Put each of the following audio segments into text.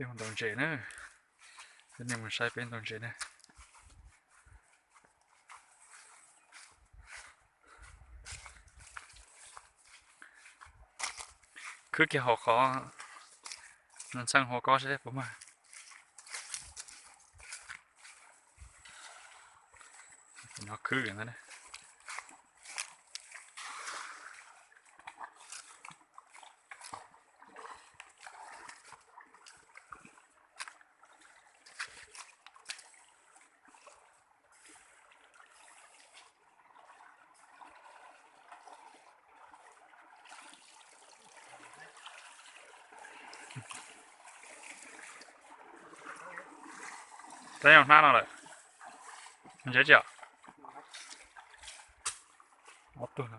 Peb mus ntaus ntses na. Coj nej mus saib peb ntaus ntses na. Khwb kiag hauv qhov ntxhee hauv ko seb puas mag. Nov khwb ntawd. Tab yog hnab no lawm. Ntses tsi os. Ob tug no.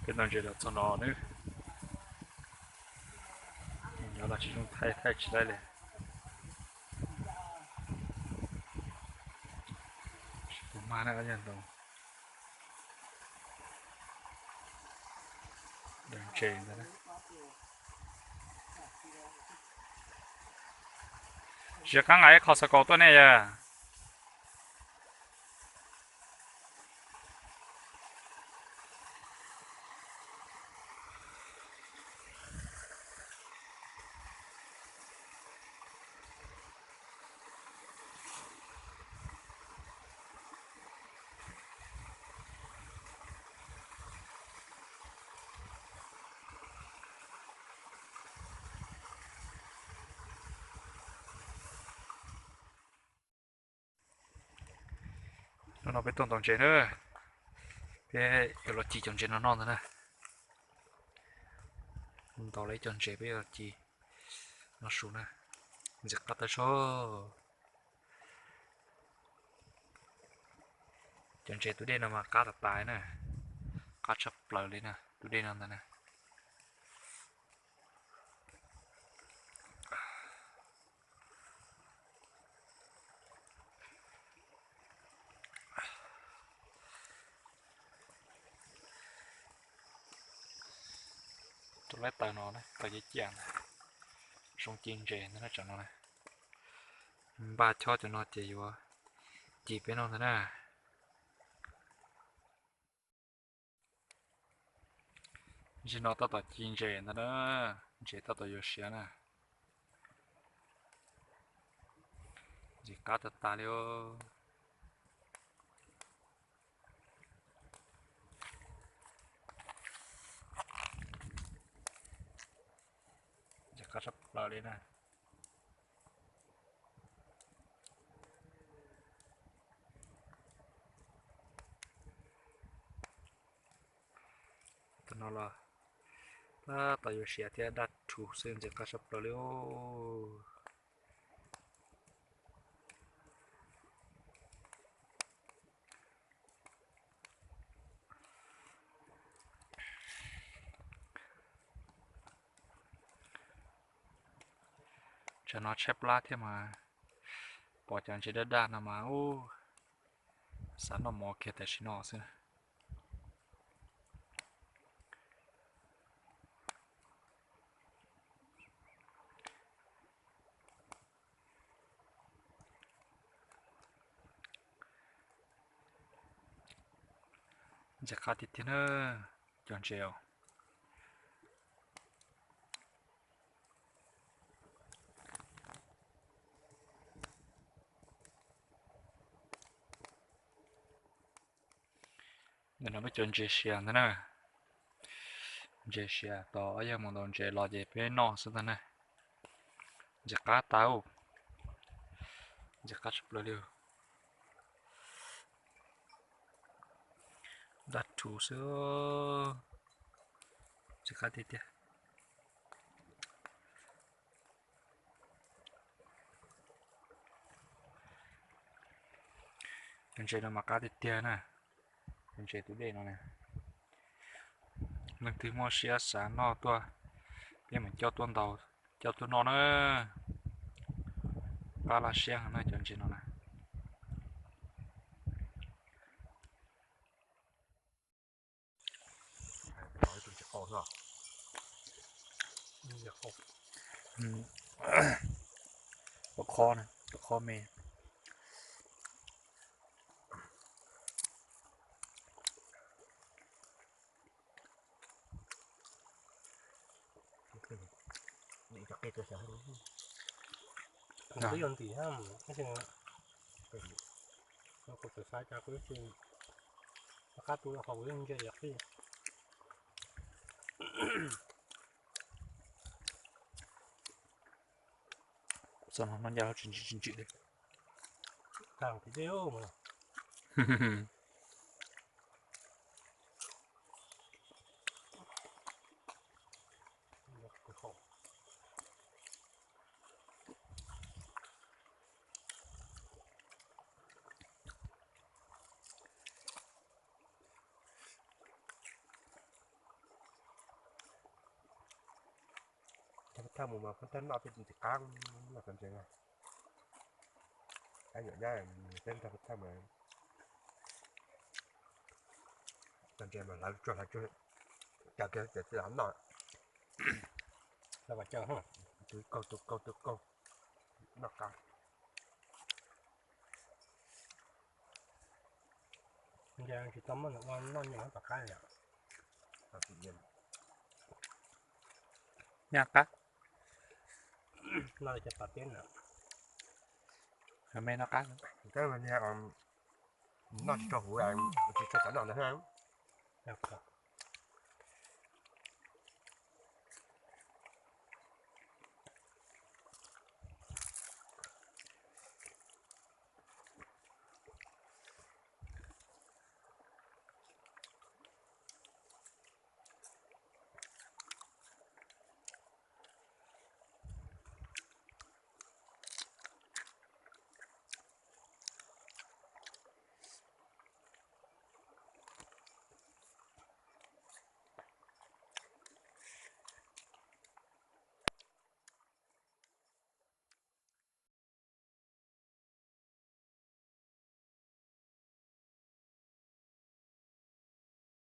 Peb ntaus ntses los txog no nawb. Nyob los tsis zoo thaij, thaij tsis laib li. Tsis pub mag na, yog ntaus ntses ntawd. Tsis qab nqa ib qho xav kaus tuaj ne yog. Hnub no peb tuaj ntaus ntses na, peb yuav los ci cov ntses no noj ntag na. Ntaus lawm ib co ntses peb yuav los ci noj su na. Ntxim qab tag zog. Cov ntses tus dej no mas qab tas tas na, qab tshaj plaws li na tus dej no ntag na. Tus laib taws no na, taws ciaj ciaj ntag, zoo ci ntses ntag na tsam no na. Npaj chob cov no ces yuav ci peb noj ntag na. Zaum no tab tom ci ntses ntag na, ntses tab tom yuav siav na. Ntses qab tas tas li os. Ntses qab tshaj plaws li na. Tam no los tab tom yuav siav thiab, daj rhuv xwb, ntxim qab tshaj plaws li os. Tsam no tshaib plab thiab mas, pom cov ntses daj daj no mas ub, xav noj mov kiag tam sim no xwb. Ntxim qab tiag tiag na, cov ntses os. Ntawm no peb cov ntses siav ntag na. Ntses siav tos ob yawg mus ntaus ntses los ces peb noj xwb ntag na. Ntxim qab tas, ntxim qab tshaj plaws li. Daj rhuv xwb, ntxim qab tiag tiag. Cov ntses no mas qab tiag tiag na, cov ntses tus dej no na. Leej twg muaj siab xav noj tuaj, peb mam coj tuaj ntaus, coj tuaj noj na. Qab laj siab heev na cov ntses no na. Tus ntses qaus xwb. Pom qhov na, pom qhov me. Twb yog ntim, kuv txawm xav cas kuv twb tsis qab tu qhov kuv yeej ntsia yam qij. Txog no ncaj tsis ntsim tsis ntsim li. Tag tim dej mas. Thawj mus mas peb thawj noj tej ntxim qab, noj txog ntses, qab nyuam nyab peb thawj mas. Txog ntses mas hlawv tsuag hlawv tsuag, cas kiag ces txij los noj. Tus kaug tus kaug tus kaug, noj qab. Ntshe tsis tau muaj ua noj nyiaj tom qab li. Nyiaj qab. Noj li cov pam teb na. Me noj qab. Noj tsis tshua huv, tsis tshua xav noj ntawd.